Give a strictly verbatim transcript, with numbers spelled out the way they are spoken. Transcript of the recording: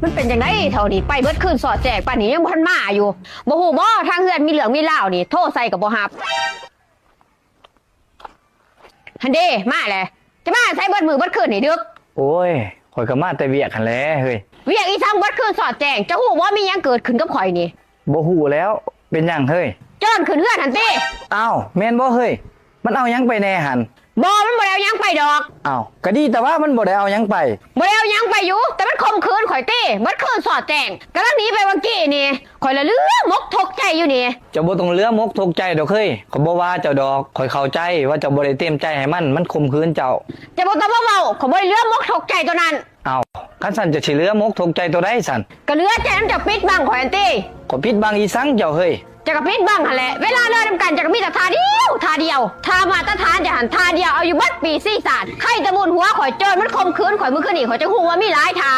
มันเป็นจั่งใดเฒ่านี่ ไปเบิดคืนสอดแจ้ง ปานนี้ยังบ่ทันมาอยู่ บ่ฮู้บ่ ทางเฮือนมีเรื่องมีราวนี่ โทรใส่ก็บ่รับ หั้นเด้ มาแหละ จะมาใส่เบิดมื้อเบิดคืนนี่ดึก โอ้ย ข้อยก็มาแต่เวียกหั้นแหละเฮ้ย เวียกอีสังเบิดคืนสอดแจ้ง เจ้าฮู้บ่ มีหยังเกิดขึ้นกับข่อยนี่ บ่ฮู้แล้ว เป็นหยังเฮ้ย โจรขึ้นเฮือนหั้นติ อ้าว แม่นบ่เฮ้ย มันเอาหยังไปแหน่หั้น บ่ มันบ่ได้เอาหยังไปดอก อ้าว ก็ดีแต่ว่ามันบ่ได้เอาหยังไป บ่ได้เอาหยังไปอยู่ แต่มันข่มขืนข่อยติ เบิดคืนสอดแจ้ง กำลังหนีไปเมื่อกี้นี่ ข่อยละเหลือมกทุกข์ใจอยู่นี่ เจ้าบ่ต้องเหลือมกทุกข์ใจดอกเฮ้ย ข้อยบ่ว่าเจ้าดอก ข้อยเข้าใจว่าเจ้าบ่ได้เต็มใจให้มัน มันข่มขืนเจ้า เจ้าบ่ต้องมาเว้า ข้อยบ่ได้เหลือมกทุกข์ใจตัวนั้น อ้าว คันซั้นเจ้าสิเหลือมกทุกข์ใจตัวใดซั้น ก็เหลือใจนำเจ้าปิดบังข่อยหั้นติ ข้อยปิดบังอีสังเจ้าเฮ้ย เจ้าก็ปิดบังหั้นแหละ เวลานอนนำกันเจ้าก็มีแต่ท่าเดียว ท่าเดียว ท่ามาตรฐานเจ้าหั้นท่าเดียว เอาอยู่เบิดปีซี่สาด ใครแต่บุญหัวข่อย โจรมันข่มขืนข่อยมื้อคืนนี้ ข่อยจั่งฮู้ว่ามีหลายท่า